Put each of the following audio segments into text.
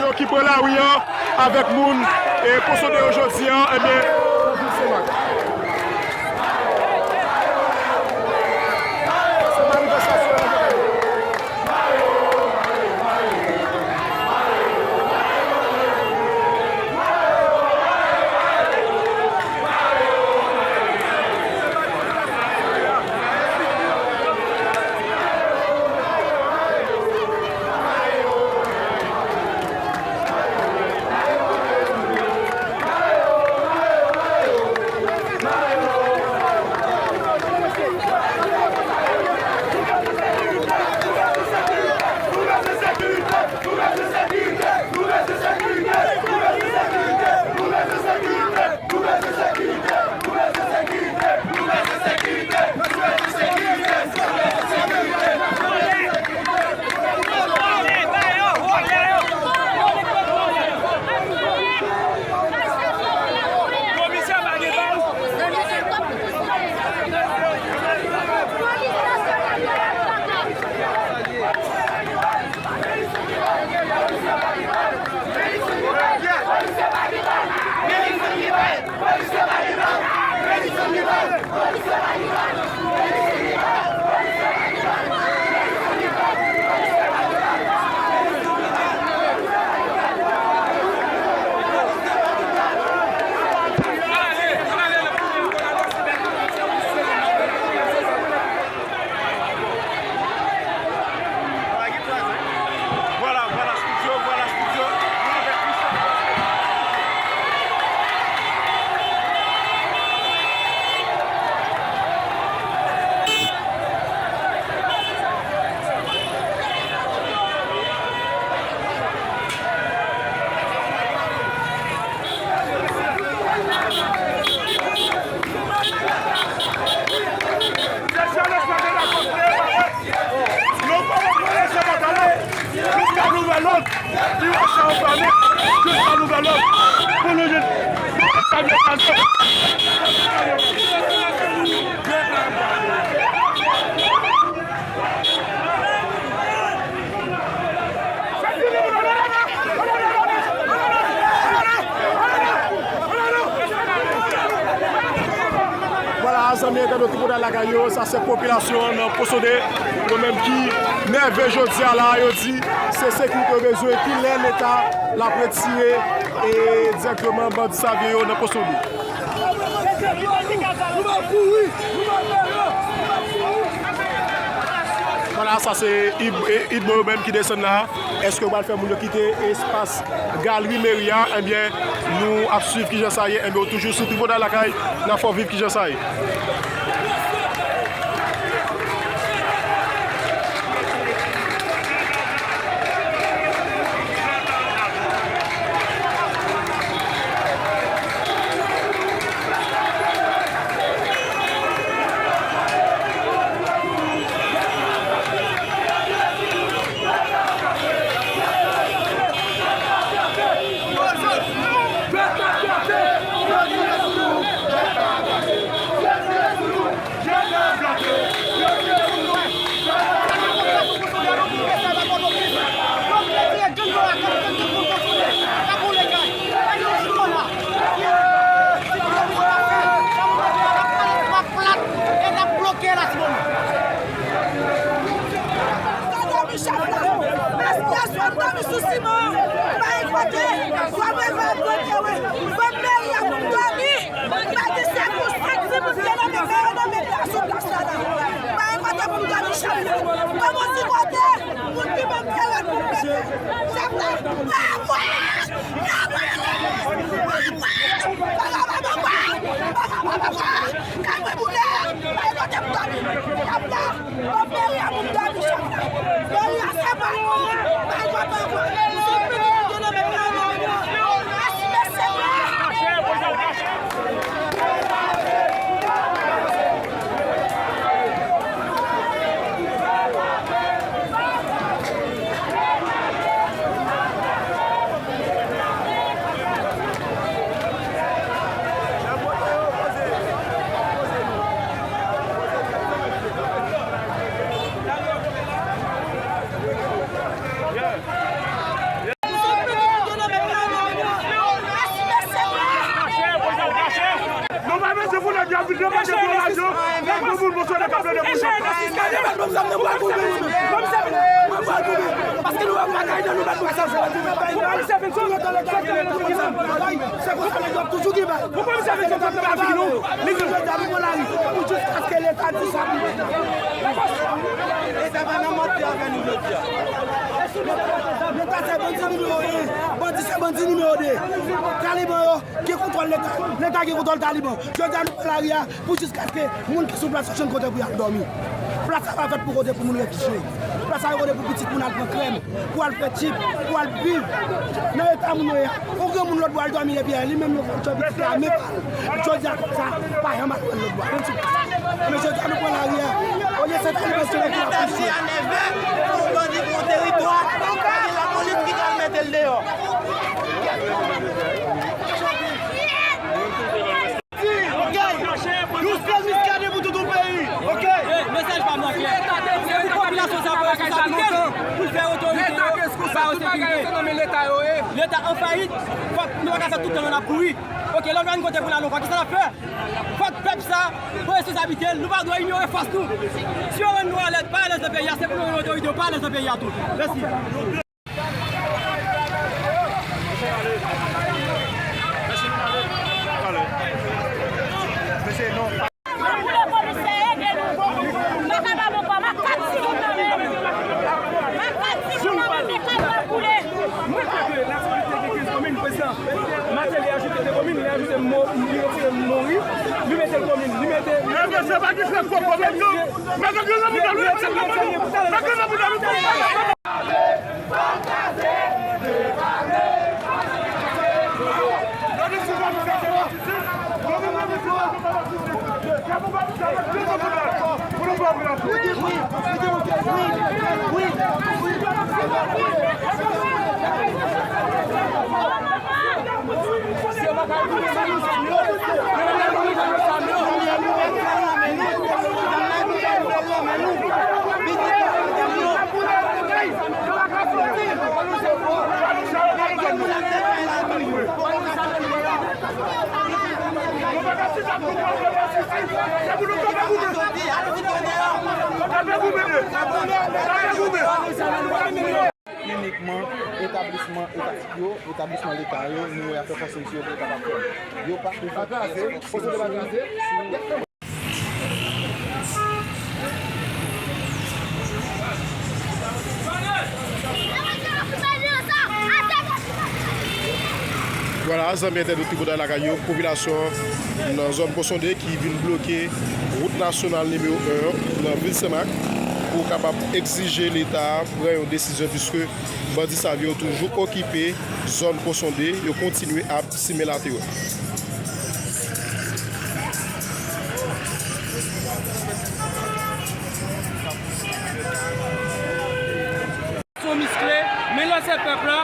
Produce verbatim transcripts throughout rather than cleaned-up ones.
Yo ki pran lari an avèk moun e Ponsonde yo jodi a, ebyen, se manifestasyon yo. Vwala, vwala, studio, vwala, studio. Nou avèk Christophe. Jiska nouvèl òd, li wè sa ou pale, jiska nouvèl òd, pou nou jwenn sa nou pale. Vwala, zanmi entènot ki konekte lakay yo, sa se popilasyon an nan Ponsonde, yo menm ki nève jodi a la, yo di se sekirite yo bezwen, kilè Leta l ap retire e dirèkteman bandi Savyen yo nan Ponsonde. Vwala, sa se Ib-, e, Idmo yo menm ki desann la. Èske yo pral fè moun yo kite espas galri meri a? Ebyen, nou ap swiv kijan sa ye. Ebyen, ou toujou sou Tripotay Lakay, n ap fè w viv kijan sa ye. Gade mi chèf la, espyas w ap dòmi sou siman, pa gen kote, w ap reve ap kote, wi, ban m meri a pou m dòmi. Pa gen sèl pou sèl timoun ki nan men, nan men plas sou plas la la. Pa gen kote pou m dòmi, chèf la. Ban m yon ti kote pou m ki ban m pèwòt pou m mete. Chèf la, anmwe! Anmwe! Anmwe! Bagay pa papa! Bagay pa papa! Kalme boulè! Pa gen kote pou dòmi! Chèf la! Ban m meri a pou m dòmi, chèf la. Meri a se pa nou. Pa gen kote ankò. Se pitit nou gen nan men nou. Mèsi, mèsi, mèsi. Yo mete gwo lajan, gwo moun, bon sòlda k ap plede pou yo. Paske nou ap batay nan nou bat pou sa. Se konsa nèg yo ap toujou gen bal. Pou komisè Vincent kontre nan figi nou, li di jodi a nou pran lari pou jiskaske Leta di sa pou nou. Leta pa nan manti avè nou jodi a. Leta se bandi nimewo en, bandi se bandi nimewo de. Taliban yo gen kontwòl Leta, Leta gen kontwòl Taliban. Jodi a nou pran lari a pou jiskaske moun ki sou plas yo jwenn kote pou y al dòmi. Plas sa pa fèt pou kote pou moun refijye. Plas sa yo kote pou pitit moun al pran krèm, pou al fè tchip, pou al viv nan eta moun yo ye a. Yon granmoun lòtbò al dòmi epi li menm yo fè l tchòp pitit la men pa l. Jodi a kòb sa pa janm al pran l lòtbò a. Men jodi a nou pran lari a. Olye se Taliban se nèg ki la pouse. Yon bandi pran teritwa, pa gen lapolis ki ka al mete l deyò. Yon sèl Muscadin pou tout yon peyi. Oke. Mesaj pa m nan klè. Se pou popilasyon sa pran responsablite pou l fè otorite yo ba yo sekirite. Leta an fayit. Fòk nou pa ka fè tout tan nou n ap kouri. Oke, lè nou jwenn kote pou n ale, fòk kisa n ap fè? Fòk pèp sa pran responsablite l. Nou pa dwe inyore fòs nou. Si yo rann nou alèz, pa alèz nan peyi a, se pou nou rann otorite yo pa alèz nan peyi a tou. Mèsi. Mwen vle komisè ede nou. M pa kapab ankò. M ap pati moun nan men. M ap pati moun nan men, men kay mwen boule. Mwen kwè ke nasyonalite gen kenz komin, prezidan Martelly ajoute de komin, li ajoute Mo-, li retire Mori, li mete komin, li mete. Ebyen, se pa ki fè kòb komin, non. Mete grenn nan bouda nou, mete grenn nan bouda nou. Klinikman, etablisman eta yo, etablisman Leta yo, nou wè afè fòs sou yo pou yo kapab fè. Yo pa bezwen fè fòs sou yo. Vwala, zanmi entènot ki kontan lakay yo, popilasyon nan zòn Pon Sonde ki vin bloke wout nasyonal nimewo en nan vil Senmak pou kapab egzije Leta pran yon desizyon, piske bandi sa yo toujou okipe zòn Pon Sonde, yo kontinye ap simen laterè. Son miskle, men lanse pèp la,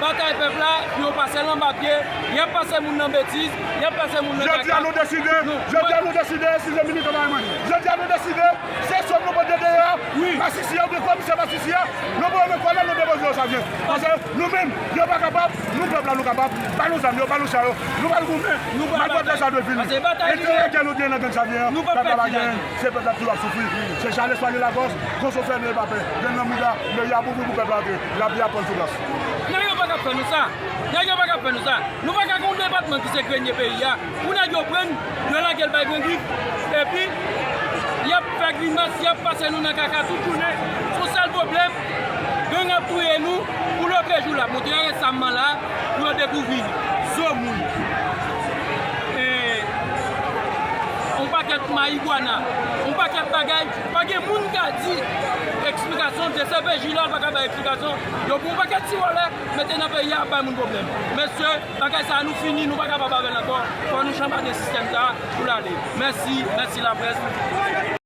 batay pèp la, pou yo pase l anba pye, y ap pase moun nan betiz, y ap pase moun nan kaka. Jodi a nou deside, jodi a nou deside, si se militan pa mwen. Jodi a nou deside, se sòm nou pote deyò a, masisi a, oubyen komisè masisi a, nou pote kòlè, nou depoze yo sa vyen. Paske nou menm, yo pa kapab, nou pèp la nou kapab, ba nou zam yo, ba nou cha yo, nou pral goumen, malgre sa dwe vini. Enterè kè nou gen nan gang sa vyen an, pèp la pa genyen, se pèp la ki ap soufri. Se Charles Soigné Lagos, Gonzo Fèmen pa pè, gang nan mouda, meri a pou, pou pèp la antre, lapli a pran sou plas. Nèg yo pa ka fè nou sa, nèg yo pa ka fè nou sa. Nou pa ka gen yon depatman ki se grenye peyi a. Pou nèg yo pran, yo lage l bay Gran Grif. Epi, y ap fè grimas, y ap pase nou nan kaka tout jounen. Se yon sèl pwoblèm, gang ap touye nou pou lòtrejou la. Monte yon resamman la, pou yo dekouvri zo moun. E, yon pakèt marigwana, yon pakèt bagay, pa gen moun ka di eksplikasyon, D C P J la pa ka bay eksplikasyon. Yo pran yon pakèt ti vòlè, mete nan peyi a, ap bay moun pwoblèm. Mesye, bagay sa a nou fini, nou pa kapab avè l ankò. Fò nou chanbaden sistèm sa a pou l ale. Mèsi, mèsi laprès.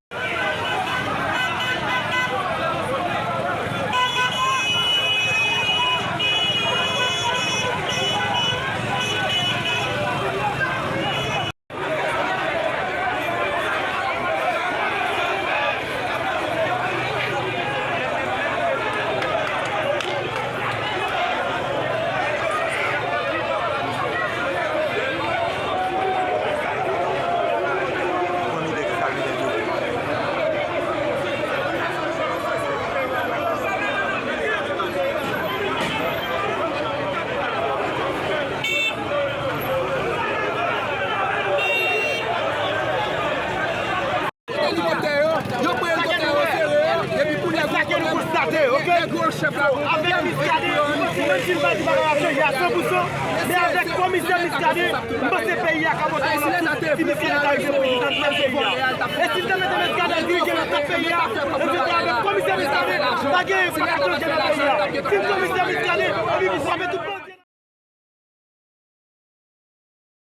A san pou san, men avèk komisè Muscadin, m panse peyi a ka pote yon lòt kout si Muscadin ta rive prezidan nan peyi a. E si l te mete Muscadin dirije nan tèt peyi a, e se te avèk komisè Muscadin, pa gen pa ka chanje nan peyi a. Si komisè Muscadin, epi misye